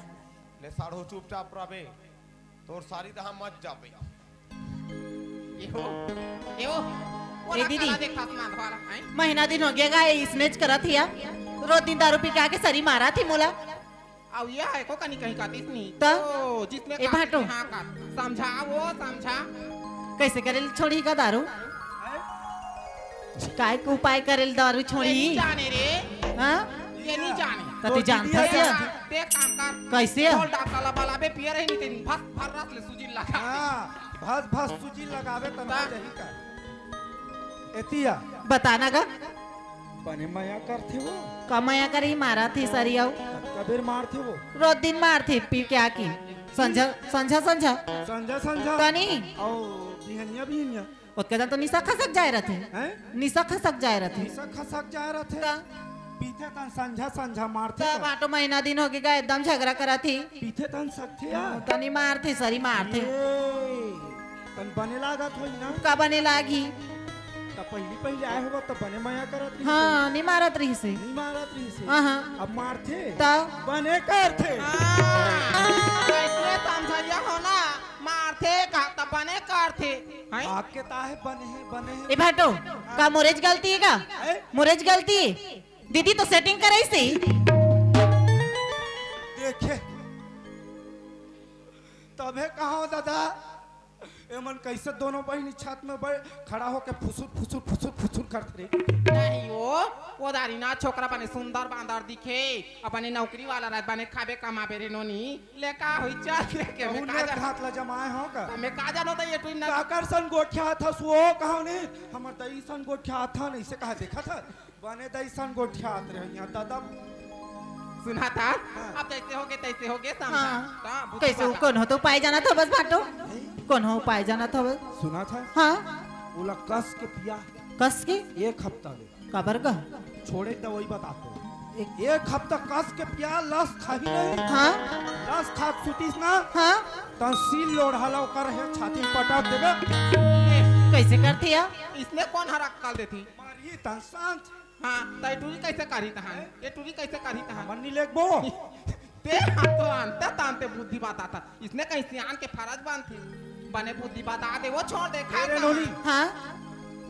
ले साढ़ू चुपचाप रहबे, तोर सारी दहा मत जाबे। ये हो, ये हो, वो ए दीदी। काला देखा आसमान वाला, हैं? महीना दिन हो गया गा, ये इसने च करत हिया। रोज दिन दारू पी के आके सरी मारा थी मोला। अउ ये है को कनी कहीं का तीस नहीं। त? ओ, जिसने ए कहा भाटो। कि हाँ का, समझा वो, समझा। कैसे करे छोड़ी का दारू? काय के उपाय करे ले दारू ये छोड़ी? नहीं जाने रे। हाँ? ये नहीं जाने। त तू जानता से? ते काम कर। कैसे? बोल डॉक्टर ला बलाबे, पिए रही नहीं तेरी। भस भर रस ले सूजी लगा। हाँ, भस भस सूजी लगावे त ना ता- जही कर। एतिया। बताना गा। बने मया करथे वो। का मया करही, मारथे सरी अउ। कतका बेर मारथे वो? रोज दिन मारथे, पी के आके। संझा, संझा, संझा। संझा, संझा। कनी। अउ बिहनिया, बिहनिया। ओतके जन तो निशा खसक जाए रथे। हैं? निशा खसक जाए रथे। निशा खसक जाए रथे। का? पीथे तन संझा, संझा मारथे का? बाटो महीना दिन होगे गा, एकदम झगड़ा करत ही। पीथे तन सकथे या? तनी मारथे, सरी मारथे। ए, तन बने लागत होई ना? का बने लागही? त पहिली, पहिली आए होगा त बने मया करत रहिस हाँ, होई। नहीं मारत रहिस हे। नहीं मारत रहिस हे। हाँ, हाँ। अब मारथे। त? बने करथे। हाँ, अइसने समझइया हो ना, मारथे का त बने करथे। हैं? आपके ताहे बने हे, बने हे। ए भाटो, का मोरेच गलती हे का? हैं? मोरेच गलती हे? दीदी तो setting कराइस हे। देखे, तभे कहा दादा, एमन कैसे दोनों बहिनी छत में बैठ, खड़ा होके फुसुर, फुसुर, फुसुर, फुसुर करत रहे। नहीं वो, वो दारी ना छोकरा बने सुंदर बांदर दिखे, अपने नौकरी वाला रहत बने खाबे कमाबे रे नोनी, ले का होई चल दे के कहूँ मैं का ने जान-, घात ला जमाए हो का? मैं का जानो त ये टुई ना काकर सन गोठियात हस वो, कहा नहीं, हमर दई सन गोठियात हन, ऐसे कहा देखा था? बने दई सन गोठियात रहे यहाँ दादा। सुना था? हाँ। अब जैसे होगे तैसे होगे समझा। हाँ। हाँ, बुद्धि कैसे बात। कौन हो तो पाए जाना था बस भाटो। नहीं। कौन हो पाए जाना था बस। सुना था? हाँ। ओला कस के पिया। कस के? एक हफ्ता ले। काबर का? छोड़े दवाई बता तो। एक एक हफ्ता कस के पिया, लस खाही नहीं। हाँ। लस खा सुतीस ना। हाँ। तन सील लोढ़ा ला ओकर हे छाती में पटक देबे। कैसे करथे या? इसने कौन हर अक्कल देथी? मारी तन शांत। हाँ, त ए टूरी कैसे करही तहां? हैं? ए टूरी कैसे करही तहां? हमन नी लेगबो। ते हां तो आनते तानते बुद्धि बताता। इसने कहीं सियान के फरज बनथे। बने बुद्धि बता दे, वो छोड़ दे, खाए तेरे कहाँ? नोनी। हाँ?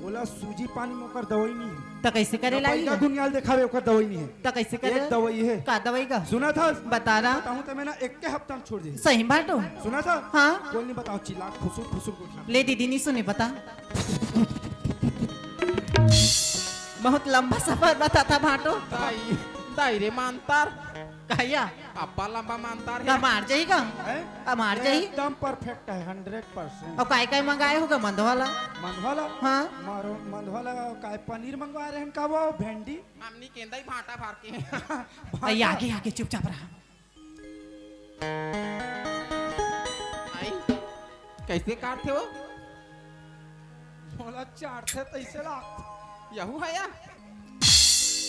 ओला सूजी पानी में ओकर दवाई नहीं है। त कैसे करे ना लागी? पैदा दुनिया ल देखावे ओकर दवाई नहीं है। त कैसे करे? एक दवाई है। का दवाई का? सुना था? बता ना। बताऊं तो मैं ना एक के हफ्ता में छोड़ दे। सही बात हो। सुना था? हाँ। कोई नहीं बताओ, चिल्ला फुसुर फुसुर को उठा। ले दीदी नहीं सुने, बता। बहुत लंबा सफर बताता भाटो। दाई, दाई रे मांतर। कहिया? अब्बा लंबा मांतर हे। का मार जाही का? हैं? का मार जाही? एकदम perfect है, hundred percent। अउ काय काय मंगाए हो का मंदवाला? मंदवाला? हाँ। मारो मंदवाला काय पनीर मंगवा रहे हैं का वो भेंडी? हमनी केंदा ही भाटा भर के। भाटा? अई आगे आगे चुपचाप रहा। आई, कैसे काटथे वो? मोला चाटथे तैसे लागथे। यहू है या?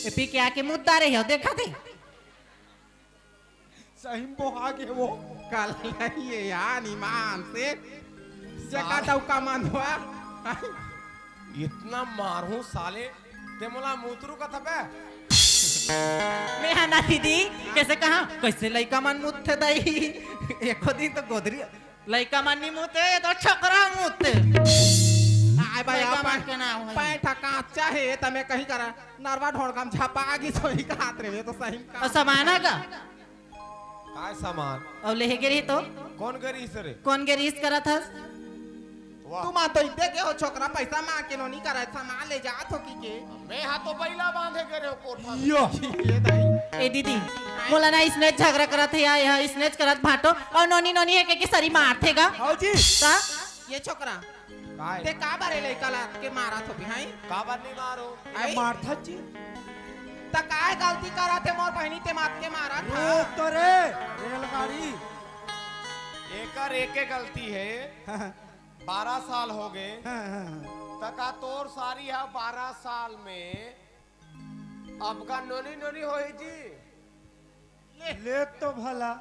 ए पी के आके मुद्दा रहे हो, देखा थे? सही में बोहा गे वो। कल ये यार ईमान से जका साल- टौका मांधवा। इतना मारहूं साले, ते मोला मुतरू कथबे? मैं हा ना दीदी, कैसे कहा? कैसे लइका मन मुतथे दाई? एको दिन तो गोदरी, लइका मन नी मुते, ये तो छोकरा मुते। आय भाई, लइका मन के नाम है। पैंट कांचा हे, त मैं कहीं करा, नरवा ढोड़का म झपा गिस होही कहत रे, ये तो सही में अउ समाना का? काय सामान? अउ लेहे गे रही तो? कौन गे रहिस रे? कौन गे रहिस करत हस? वाह। तुमन तो इद्दे गे हो छोकरा, पैसा मांग के नोनी करत, सामान ले जात हो कि के? मैं हा तो बइला बांधे गे रहे हो कोठा में। यो। ये दाई। ए दीदी, मोला ना इसने झगड़ा करत हे, या, या इसने करत भाटो, अउ नोनी नोनी हे के, के सरी मारथे गा। हाँ जी। का? ये छोकरा, काय? ते का बारे लइका ला के मारत होबे, हैं? काबर नहीं मारो? आई? मारथा जी। त काय गलती करत हे मोर बहिनी ते मात के मारत हे? रोक तो रे, रेलगाड़ी। एकर एके गलती हे। हाँ, हाँ। बारह साल हो गए। हाँ, हाँ, हाँ। त का तोर सारी है बारह साल में अब का नोनी नोनी होही जी? ले। ले तो भला।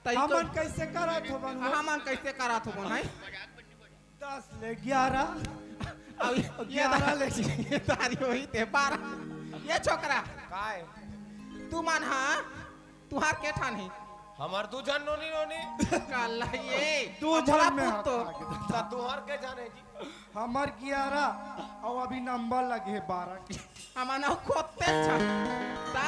तई तो हमन कैसे करत होबन? हमन कैसे करत होबन, हैं? दस ले ग्यारह। अब ये ग्यारह ले। ये तारी होही ते बारह। ये छोकरा। काय? तुमन हा, तुहार के ठान हे? हमर दू झन नोनी नोनी। काला ये। दू झन अपना में पूत तो। हक लागे। त तुहार के झन हे जी? हमर ग्यारह, अउ अभी नंबर लगे हे बारह के। हमन अउ खोदते छन। ता?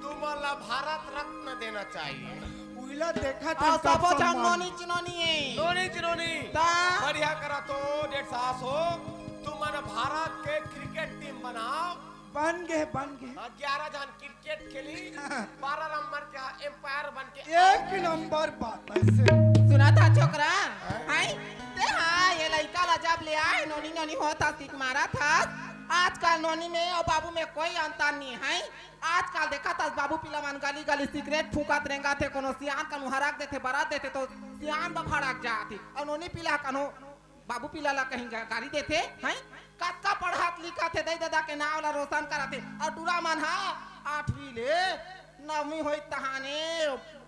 तुमन ला भारत रत्न देना चाहिए। उइला देखत अउ हन, सब सबो झन सम्मान। नोनी चिनोनी हे। नोनी चिनोनी। ता? बढ़िया करा तो, डेढ़ सास हो। तुमन भारत के बन गे, बन गे। हाँ, ग्यारह झन क्रिकेट खेली, बारह नंबर के अंपायर बन के एक नंबर बात ऐसे। सुनत हा छोकरा, हैं? ते हाँ, ये लइका ला जब ले आए, नोनी नोनी होत हस, किक मारत हस। आजकल नोनी में अउ बाबू में कोई अंतर नहीं है। आजकल देखत हस, बाबू पिला मन गली गली सिगरेट फूकत रेंगत हे, कोनो सियान कनु हरक देथे, बरत देथे, तो सियान बा भड़क जात हे। अउ नोनी पिला कनु बाबू पिला ला कहीं गा-, गारी देथे, हैं? कतका पढ़त लिखत हे, दई ददा के नाव ला रोशन करत हे। अउ टूरा मन हा आठवीं ले नववीं होई तहाने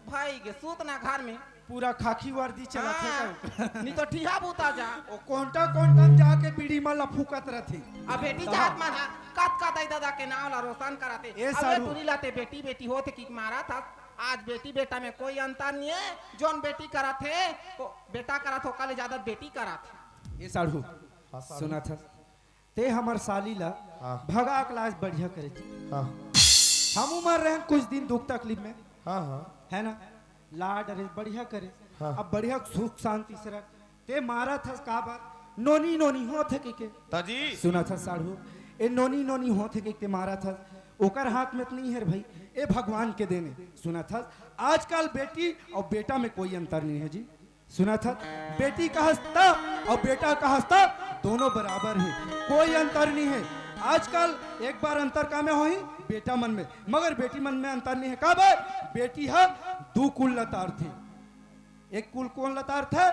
भाई गे सूत ना घर में। पूरा खाकी वर्दी चलत हे हाँ, का? नहीं तो ठिहा बूता जा। ओ कोंटा कोंटा में जाके बीड़ी मन ला फूकत रथे। अब बेटी हाँ। जात मन हा कतका दई ददा के नाव ला रोशन करत हे। ए अब ये साढ़ू। टूरी ला ते बेटी बेटी होत हे किक मारत हस। आज बेटी बेटा में कोई अंतर नहीं है, जोन बेटी करत हे, वो बेटा करत हे, ओकर ले ज्यादा बेटी करत हे। ए साढ़ू, हाँ, साढ़ू। सुनत हस? ते हमर साली ला हाँ। भगा के लाज बढ़िया करे जी। हाँ। हमू मर रहे कुछ दिन दुख तकलीफ में। हाँ, हाँ। है ना? लाड रे बढ़िया करे। हाँ। अब बढ़िया सुख शांति से रख। ते मारत हस काबर? नोनी नोनी होत हे कहिके। ताजी। सुनत हस साढ़ू, ए नोनी नोनी होत हे कहिके ते मारत हस। ओकर हाथ में त नहीं हे रे भाई, ए भगवान के देन हे। सुनत हस, आजकल बेटी अउ बेटा में कोई अंतर नहीं है जी। सुनत हस, बेटी कहस त अउ बेटा कहस त दोनों बराबर हे, कोई अंतर नहीं है। आजकल एक बार अंतर का में होही बेटा मन में, मगर बेटी मन में अंतर नहीं है। काबर? बेटी ह दू कुल लतारथे। एक कुल कोन लतारथे?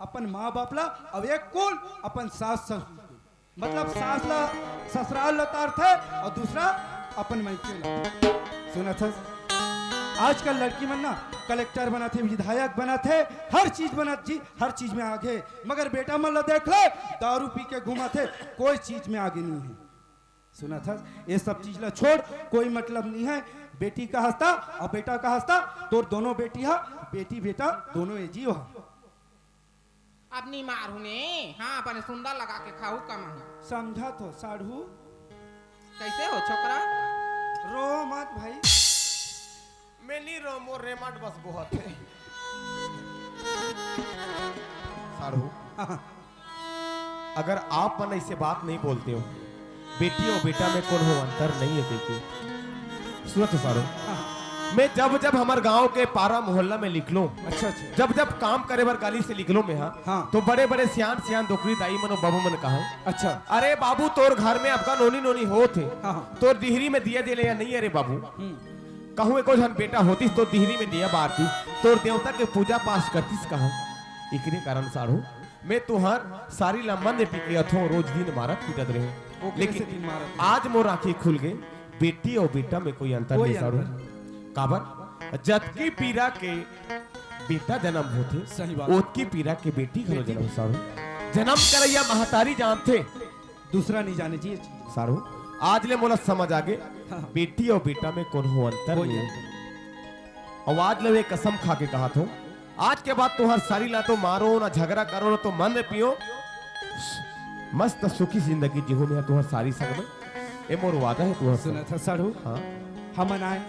अपन माँ बाप ला, अउ एक कुल अपन सास ससुर के। मतलब सास ला ससुराल लतारथे अउ दूसरा अपन मइके ला। सुनत हस? आजकल लड़की मन ना कलेक्टर बनत हे, विधायक बनत हे, हर चीज बनत जी, हर चीज में आगे। मगर बेटा मन ला देख ले, दारू पी के घूमत हे, कोई चीज में आगे नहीं है। सुनत हस, ये सब चीज ला छोड़, कोई मतलब नहीं है। बेटी कहस त अउ बेटा कहस त, तोर दोनों बेटी हा, बेटी बेटा दोनों ए जी हो। अब नी मारू ने, हाँ, अपने सुंदर लगा के खाऊ कमाहूँ। समझत हो साढ़ू? कैसे हो छोकरा? रो मत भाई। मैं नहीं रो, मोर रेमट बस बहुत है। साढ़ू, हाँ। अगर आप मन ऐसे बात नहीं बोलते हो, बेटी और बेटा में कोनो अंतर नहीं है, देखिए। सुनत हो साढ़ू, हाँ। मैं जब जब हमर गांव के पारा मोहल्ला में निकलूं, अच्छा, अच्छा। जब जब काम करे बर गली से निकलूं मैं, हाँ, हाँ। तो बड़े बड़े सियान सियान डोकरी दाई मन, बाबू मन कहा, अच्छा। अरे बाबू, तोर घर में अबका नोनी नोनी होत हे, हाँ, हाँ। तोर डिहरी में दिया जले या नहीं? अरे बाबू, हम्म। कहूँ एको झन बेटा होतिस तो डिहरी में दिया बारतिस, तोर देवता के पूजा पाठ करतिस कहा। एकरे कारण साढ़ू, मैं तुहर सारी ला मन पी के अथो रोज दिन मारत पीटत रहे। ओकरे से लेकिन दिन मारत रहे। आज मोर आँखी खुल गे, बेटी अउ बेटा में कोई अंतर कोई नहीं साढ़ू। अंतर नहीं। काबर? जतकी पीरा के बेटा जन्म होथे, सही बात। ओतकी पीरा के बेटी घलो बेटी। जन्म साढ़ू। जन्म करइया महतारी जानथे, दूसरा नहीं जाने जी ये चीज। साढ़ू, आज ले मोला समझ आगे, हाँ। बेटी अउ बेटा में कोनो अंतर कोई नहीं हे। अंतर नहीं। अउ आज ले ये कसम खा के कहत हों, आज के बाद तुहर सारी ला तो मारो, ना झगड़ा करो, ना तो मन पियो, मस्त सुखी जिंदगी जीहूँ मैं तुहर सारी संग में। ए मोर वादा हे तुहर संग। सुनत हस साढ़ू? हाँ। हमन आए,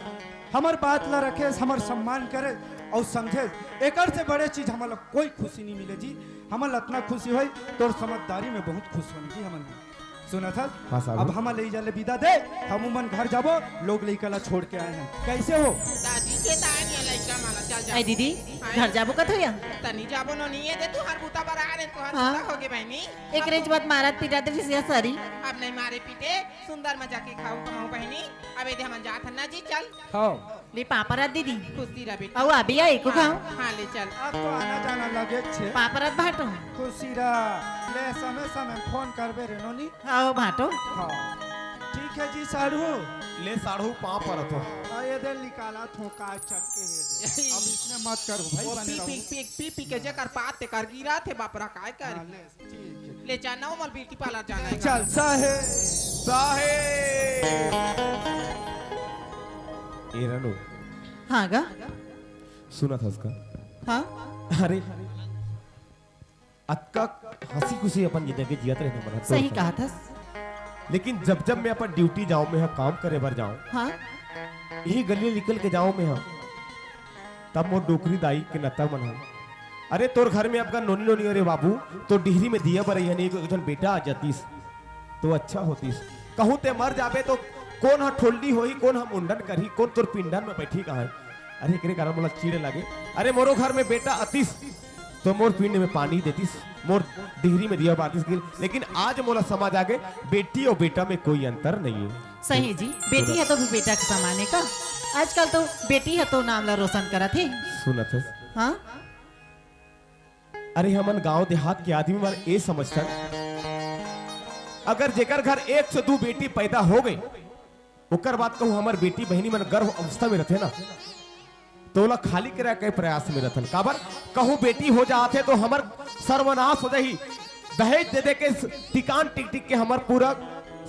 हमर बात ला रखेस, हमर सम्मान करेस अउ समझेस, एकर से बड़े चीज हमन ला कोई खुशी नहीं मिले जी। हमन ला अतना खुशी होई, तोर समझदारी में बहुत खुश होन जी हमन। सुनत हस? हाँ, साढ़ू। अब हमन लइका ला बिदा दे, हमू मन घर जाबो, लोग लइका ला छोड़ के आए हन। कैसे हो? दादी के तान ये लइका मन ला चल जा। ए दीदी, हाँ। घर जाबो कथो या? तनी जाबो नोनी, ये दे तुहर बूता बर आए रहेन, तुहर हाँ। बूता होगे बहिनी। एकरे ज बात मारत पीटत रिहिस या सारी। अब नहीं मारे पीटे, सुंदर मजा के खाऊ कमाऊ बहिनी। अब ए दे हमन जात हन ना जी, चल। हाँ। ले पाँव परत दीदी। खुशी रह बेटी। अउ अभी आई को हाँ, खाओ। हाँ, ले चल। अब तो आना जाना लगे छे। पाँव परत भाटो। खुशी रह। ले समय समय फोन करबे रे नोनी। हाँ, भाटो। हाँ। ठीक है जी साढ़ू। ले साढ़ू पाँव परत हों। आ, ये दे निकालत हों का चक्के हे दे। अब इसने मत करो भाई, वो बने पी, रहो। पी, पी, पी, पी के जेकर पात तेकर गिरा थे बापरा काय कर। हाँ, ले। ठीक है। ले जाना, वो मल ब्यूटी पार्लर जाना है। चल, साहेब। साहेब। ए रनु। हाँ गा। सुनत हस का? हाँ। अरे, अतका हंसी खुशी अपन जिंदगी जियत रहे मन ह, सही कहत हस। लेकिन जब जब मैं अपन ड्यूटी जाऊं, मैं ह काम करे बर जाऊं, हाँ। यही गली निकल के जाऊं मैं ह, तब मोर डोकरी दाई के नत्तर मन ह, "अरे तोर घर में अबका नोनी नोनी, अरे बाबू, तो डिहरी में दिया बर अइहन, एक झन बेटा आ जातिस तो अच्छा होतिस।" कहूं ते मर जाबे तो कोन ह ठोलनी होही, कोन ह मुंडन करही, कोन तोर पिंडन में बैठी कहाँ है? अरे एकरे कारण मोला चिढ़ लगे। अरे मोरो घर में बेटा अतिस तो मोर पिंड में पानी देतिस, मोर डिहरी में दिया बारतिस गिल। लेकिन आज मोला समझ आ गे, बेटी अउ बेटा में कोई अंतर नहीं है। सही जी, बेटी ह तो बेटा के समान है का? आजकल तो बेटी ह तो नाम ला रोशन करत हे। सुनत हस? हाँ। अरे हमन गांव देहात के आदमी मन ए समझथन, अगर जेकर घर एक से दू बेटी पैदा हो गई, ओकर बाद कहूँ हमर बेटी बहिनी मन गर्भ अवस्था में रथे ना, तो ओला खाली करे के प्रयास में रथन। काबर? कहूँ बेटी हो जात हे तो हमर सर्वनाश हो जाही। दहेज दे दे के स-, टिकान टिक टिक के हमर पूरा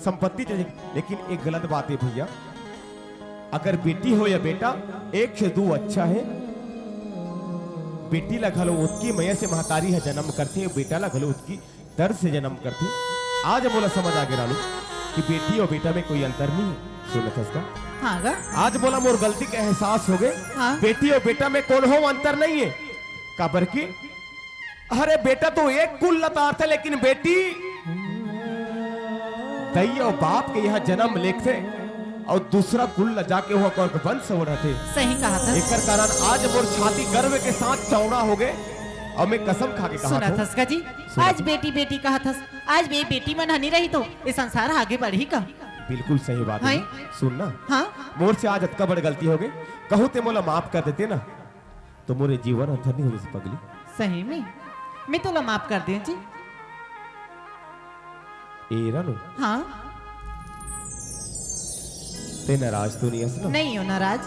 संपत्ति चले जाही। लेकिन एक गलत बात है भैया, अगर बेटी हो या बेटा, एक से दू अच्छा है। बेटी ला घलो ओतकी मया से महतारी ह जन्म करथे, बेटा ला घलो ओतकी दर्द से जन्म करथे। आज मोला समझ आ गे रानू कि बेटी अउ बेटा में कोई अंतर नहीं है। सुनत हस का? हाँ गा। आज मोला मोर गलती के एहसास हो गे। हाँ। बेटी अउ बेटा में कोनो अंतर नहीं है। काबर कि अरे बेटा तो एक कुल लतारथे, लेकिन बेटी दई अउ बाप के यहाँ जन्म लेथे अउ दूसरा कुल ल जाके ओकर वंश ओढ़थे। सही कहा था। एकर कारण आज मोर छाती गर्व के साथ चौड़ा हो गे अउ मैं कसम खा के कहा सुनत हस का जी, सुनत आज हस। बेटी बेटी कहा थस, आज बे बेटी मन हनी रही तो ये संसार आगे बढ़ही का? बिल्कुल सही बात है। हैं? सुन ना, हाँ। मोर से आज अतका बड़ गलती हो गई, कहूँ ते मोला माफ कर देते ना, तो मोरे जीवन ह धन्य हो जइसे पगली। सही में? मैं तोला माफ कर दें जी। ए रानू। हाँ। ते नाराज तो नहीं हस ना? नहीं हो नाराज।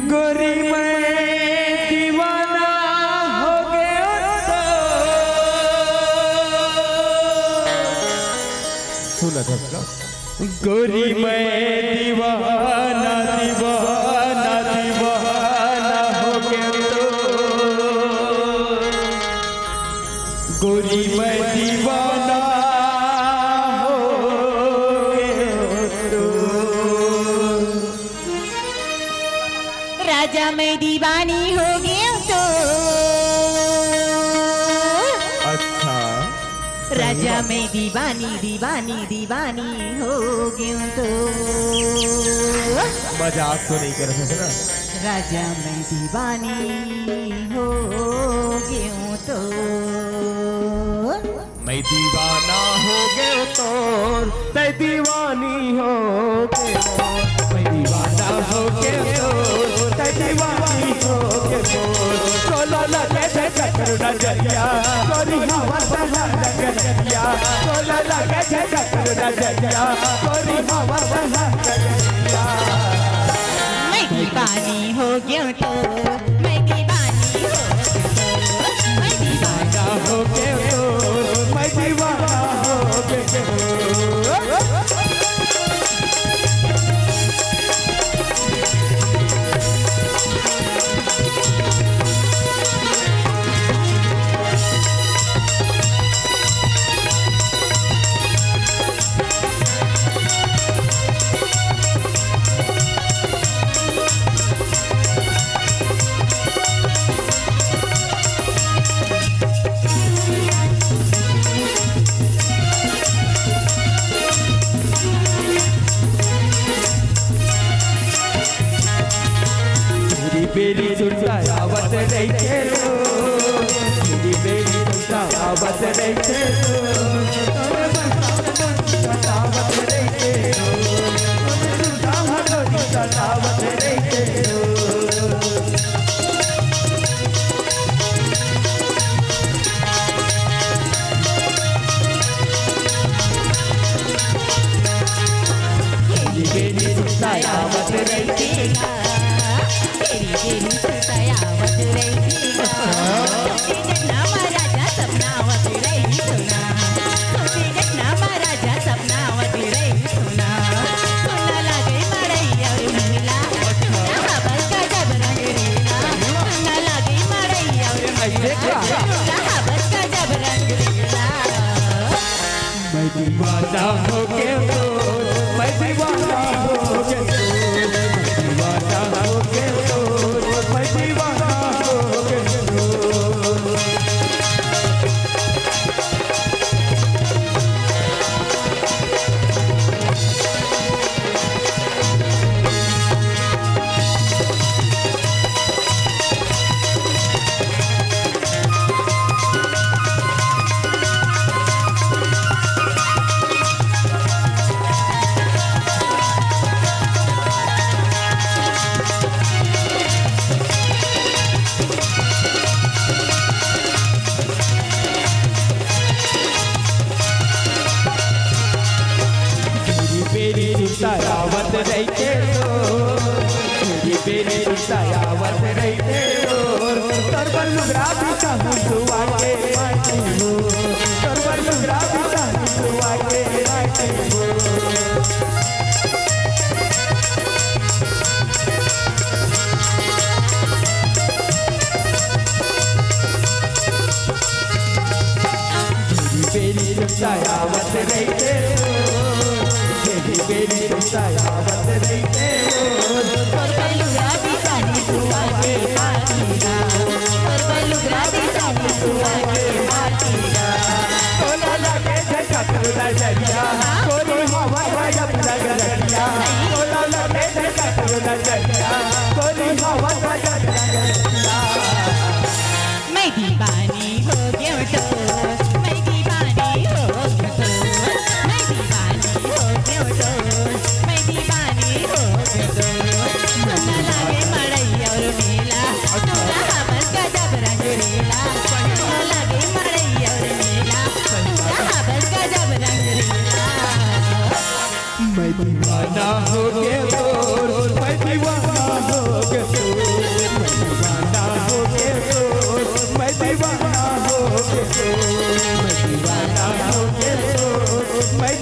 गोरी मैं दीवाना हो गयो तो। सुनत हस का? गोरी मैं दीवाना, दीवाना, दीवाना हो गयो तो। गोरी मैं दीवाना हो गयो तो। राजा मैं दीवानी हो गयो तो। अच्छा। राजा मैं दीवानी, दीवानी, दीवानी हो गयो तो। मजाक तो नहीं कर रहे ना? राजा मैं दीवानी हो गयो तो। मैं दीवाना हो गयो तोर, तै दीवानी हो गयो। मैं दीवाना हो गयो तोर, तै दीवानी हो गयो। तोला लगे छे चक्कर नजरिया, तोरी हवा सहा नजरिया। तोला लगे छे चक्कर नजरिया, तोरी हवा सहा नजरिया। मैं दीवानी हो गयो तो, मैं दीवानी हो गयो तो, मैं दीवाना हो गयो तो, मैं दीवाना हो गयो तो। मेरी बेरी सुरता आवत रहिथे रो, मेरी बेरी सुरता आवत रहिथे रो, आवत रहिथे रो, आवत रहिथे रो। तेरी बेरी सुतायावत रहिथे गा, तेरी बेरी सुतायावत रहिथे गा। छोटे जगना मा राजा सपनावत रहिथों ना, छोटे जगना मा राजा सपनावत रहिथों ना। सोना लागे मड़ई अउ महिला, सोना हवस का जब रंग रेला। सोना लागे मड़ई अउ महिला, सोना हवस का जब रंग रेला। मैं दीवाना हो गयो तो, मैं दीवाना हो गयो तो, मैं दीवाना हो गयो तो, मैं दीवाना हो गयो तो। रहिते तोर, बेरी बेरी रुसावत रहिते तोर, तोर बर लुगरा बिसाहूं सुआ के माटी हो, तोर बर लुगरा बिसाहूं सुआ के माटी हो। बेरी रुसावत रहिते तोर, बेरी बेरी रुसावत रहिते तोर, तोर बर लुगरा बिसाहूं सुआ के माटी ला, तोर बर लुगरा बिसाहूं सुआ के माटी ला। तोला लगे झटक नजरिया, तोरी हवा गजब लगरिया, तोला लगे झटक नजरिया, तोरी हवा गजब लगरिया। मैं दीवानी हो गेंव तोर, मैं दीवानी हो गेंव तोर, मैं दीवानी हो गेंव तोर, मैं दीवानी हो गेंव तोर। सुन्ना लागे मड़ई अउ मेला, टूरा हवस गजब रंगरेला। सुन्ना लागे मड़ई अउ मेला, टूरा हवस गजब रंगरेला। मैं दीवाना हो गेंव तोर, मैं दीवाना हो गेंव तोर, मैं दीवाना हो गेंव तोर, मैं दीवाना हो गेंव तोर, मैं दीवाना हो गेंव तोर, मैं